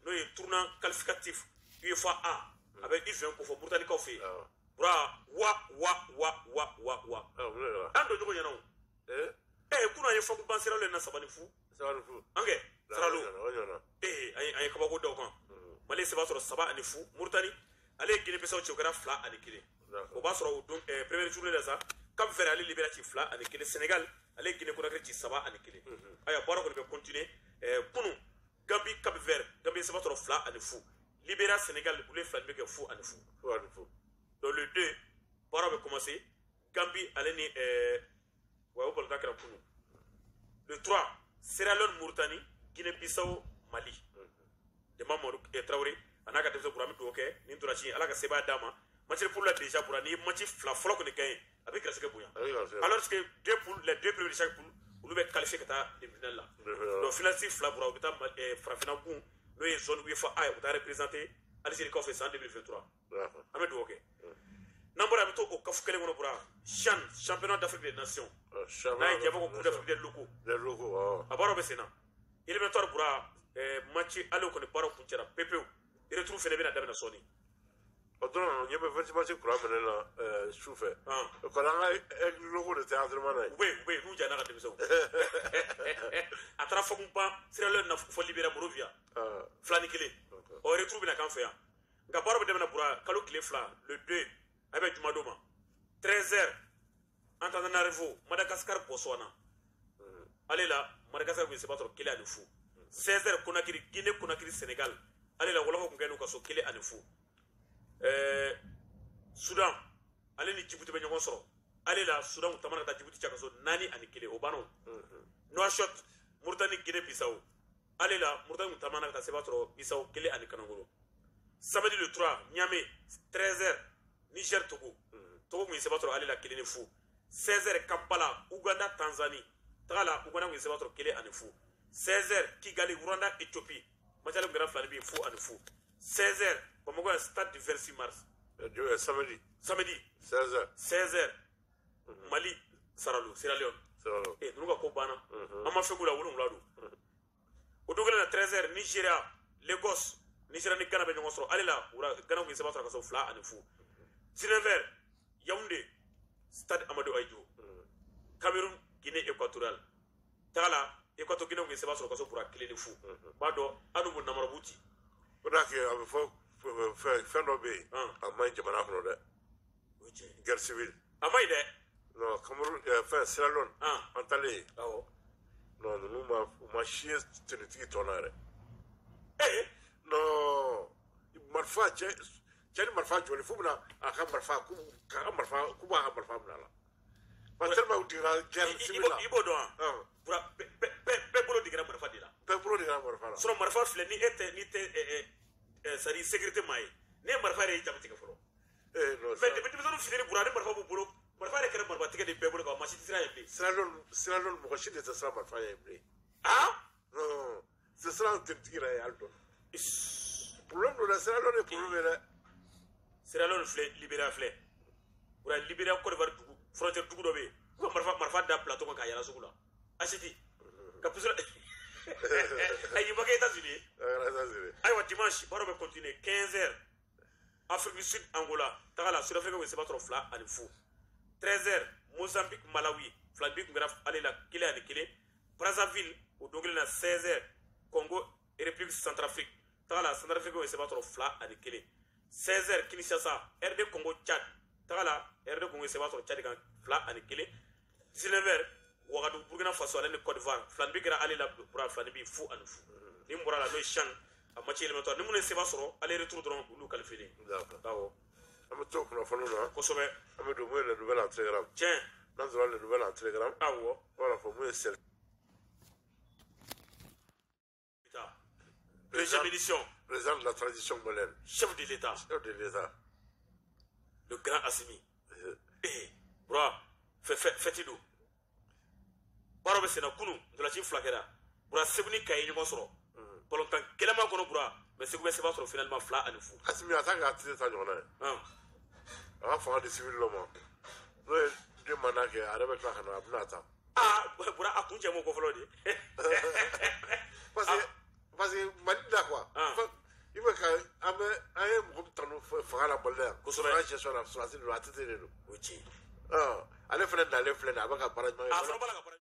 N'o ye tournoi qualificatif UEFA A a bɛ U20 ko fɔ Mauritanie fɛ yen. Bura wa wa wa wa wa wa. An don ɲɔgɔn ɲɛna o. Kunun an ye Fakuban Sierra Leone na 3-0. 3-0. An kɛ Sierra Leone. An ye kabako da o kan. Mali ye seba sɔrɔ 3-0. Mauritanie ale ye Guinée Bissau ci, o kɛra 2-1. O b'a sɔrɔ o don première journée la sa, Cap Vert ale Libéria ci 2-1. Sénégal ale ye Guinée Conakry ci 3-1. Ayiwa, baara kɔni bɛ continuer. Kunun Gambie Cap Vert, Gambie ye seba sɔrɔ 2-0. Libéria Sénégal olu ye fila bɛ kɛ 0-0. 0-0. Donc le 2 baara bɛ commencer. Gambie ale ni wa o balontan kɛra kunun. Le 3 Sierra Leone Mauritanie, Guinée Bissau Mali. Demba Mamadu Traoré a n'a ka denmisɛn kura, an bɛ dugawu kɛ ni ntolanci Ala ka sebaaya d'a ma. Match de poule la déjà bɔra, n'i ye match fila fɔlɔ kɔni gagné, a bɛ garisɛgɛ bonya. Alors que deux poules, les deux premiers de chaque poule, olu bɛ qualifier ka taa demi-finale la. Donc finaliste fila bɔra, u bɛ taa farafinna gun n'o ye zone UEFA A ye, u bɛ taa représenter Algérie kɔfɛ san 2023. An bɛ dugawu kɛ. N'an bɔra, an bɛ to o kafu kelen kɔnɔ bɔra CHAN, championnat d'Afrique des nations. N'a ye jabɔ ko Coupe d'Afrique des locaux. Des locaux. A baaraw bɛ sen na. Éliminatoire bɔra, match ale kɔni baaraw kuncɛra pepewu. Retour fɛnɛ bɛna daminɛ sɔɔni. O dɔrɔn ɲɛ bɛ 20 match kura fɛnɛ na su fɛ. O kɔni an ka locaux de tɛ entraînement na yen. U bɛ yen n'u janya n'a ka denmisɛnw. A taara Fakunba Sierra Leone na fɔ Libéria Monrovia. 2-1. Ɔ retour bɛna k'an fɛ yan. Nka baaraw bɛ daminɛ bɔra kalo tile 2, le 2, a bɛ jumadon ma. 13h Antananarivo, Madagascar Botswana. Ale la Madagascar kun ye seba sɔrɔ 1-0. 16h Conakry, Guinée Conakry Sénégal. Ale la wɔlɔfɔ kun kɛ n'u ka so 1-0. Soudan ale ni Djibouti bɛ ɲɔgɔn sɔrɔ. Ale la Soudan kun taamana ka taa Djibouti cɛ ka so 4-1, o banna o. Nouakchott, Mauritanie Guinée Bissau. Ale la Mauritanie kun taamana ka taa seba sɔrɔ Bissau 1-0. Samedi le 3 Niamey 13h Niger Togo. Togo kun ye seba sɔrɔ ale la 1-0. 16h Kampala, Ouganda Tanzanie. Taga la Ouganda kun ye seba sɔrɔ 1-0. 16h Kigali, Rwanda Éthiopie. Match ale kun kɛra 2 bi 0-0. 16h Bamako yan stade du 26 mars. Samedi. Samedi. 16h. 16h Mali Sierra Leone. Ninnu ka ko banna. An ma fɛn k'u la, 7 don. O don kelen na 13h Nigeria Lagos, Nigeria ni Ghana bɛ ɲɔgɔn sɔrɔ. Ale la Ghana kun ye seba sɔrɔ ka sɔrɔ 2-0. 19h Yaoundé stade Amadou Ahidjo. Cameroun Guinée équatoriale. Taga la Équateur Guinée kun ye seba sɔrɔ ka sɔrɔ bura 1-0. B'a dɔn hali n'u namarabu ci. O de y'a kɛ a bɛ fɔ fɛn dɔ bɛ yen, a man ɲi jamana kɔnɔ dɛ. O ye tiɲɛ ye. Guerre civile. A man ɲi dɛ. Non, Cameroun, fɛn Sierra Leone. An taalen yen. Non, ninnu ma u ma si ye tenitigi tɔ la yɛrɛ. Non, marifa cɛ ni marifa jɔlen f'u bɛna a ka marifa k'u ka marifa k'u b'a ka marifa minɛ a la. Parce que tellement u digira guerre civile la. I b'o dɔn wa? Bura bɛɛ bolo digira marifa de la. Bɛɛ bolo digira marifa la. Sinon marifa filɛ ni e tɛ ni tɛ c'est à dire sécurité maa ye. Ne ye marifa yɛrɛ ye jama tigɛ fɔlɔ. Non. Mais depuis denmisɛnninw fitinin bura ni marifa b'u bolo, marifa yɛrɛ kɛra marifa tigɛ de bɛɛ bolo ka maa si tɛ siran yen bilen. Sierra Leone mɔgɔ si de tɛ siran marifa ɲɛ bilen. Non, tɛ siran tenitigi yɛrɛ ye hali dɔɔni. Problème don dɛ, Sierra Leone ye problème ye dɛ. Sierra Leone filɛ, Libéria filɛ. Bura Libéria Côte d'Ivoire dugu frontière dugu dɔ bɛ yen. U ka marifa da plateau kan k'a yala sugu la. Asiti ka pistolet. Ayi, ma kɛ États-Unis ye. Ayiwa, dimanche baaraw bɛ continuer 15h Afrique du Sud Angola. Taga la Sud Afrique bɛ seba sɔrɔ 2-0. 13h Mozambique Malawi fila bi kun kɛra ale la 1-1. Brazzaville o don kelen na 16h Congo République Centrafrique. Taga la Centrafrique bɛ seba sɔrɔ 2-1. 16h Kinshasa RD Congo Tchad. Taga la RD Congo bɛ seba sɔrɔ Tchad kan 2-1. 19h Ouagadougou Burkina Faso ale ni Côte d'Ivoire fila bi kɛra ale la bura 2 bi 0-0. Ni n bɔra la n'o ye CHAN a match éliminatoire ni minnu ye seba sɔrɔ aller retour dɔrɔn olu qualifié. Awɔ. An bɛ to kunnafoniw na. Kosɛbɛ. An bɛ don mun ye le nouvel en télégramme. Tiɲɛ. N'an donna le nouvel en télégramme. Awɔ. Voilà, fɔ mun ye sel. Deuxième édition. Président de la transition malienne. Chef de l'État. Chef de l'État. Le grand Assimi. Bura, fɛti don. Baaraw bɛ senna kunun ntolanci fila kɛra. Bura Segu ni Kayi ɲɔgɔn sɔrɔ. Balontan gɛlɛman kɔnɔ bura, mais Segu bɛ seba sɔrɔ finalement 2-0. Assimi a t'a kɛ a tɛ taa ɲɔgɔn na ye. A ka fanga di civil dɔ ma. N'o ye den mandat kɛ, a yɛrɛ bɛ tila ka na a bɛna ta. Bura a kun cɛ m'o kɔ fɔlɔ de. Parce que Mali la quoi. An bɛ an ye mɔgɔ min tanu fanga la Mali la yan. Kosɛbɛ. Fanga gestion la, sɔrɔdasi de don, ATT de don. O ye tiɲɛ ye. Ale fana nalen filɛ nin ye, a bɛ ka baara ɲuman A kɛ. fana b'a la ka baara.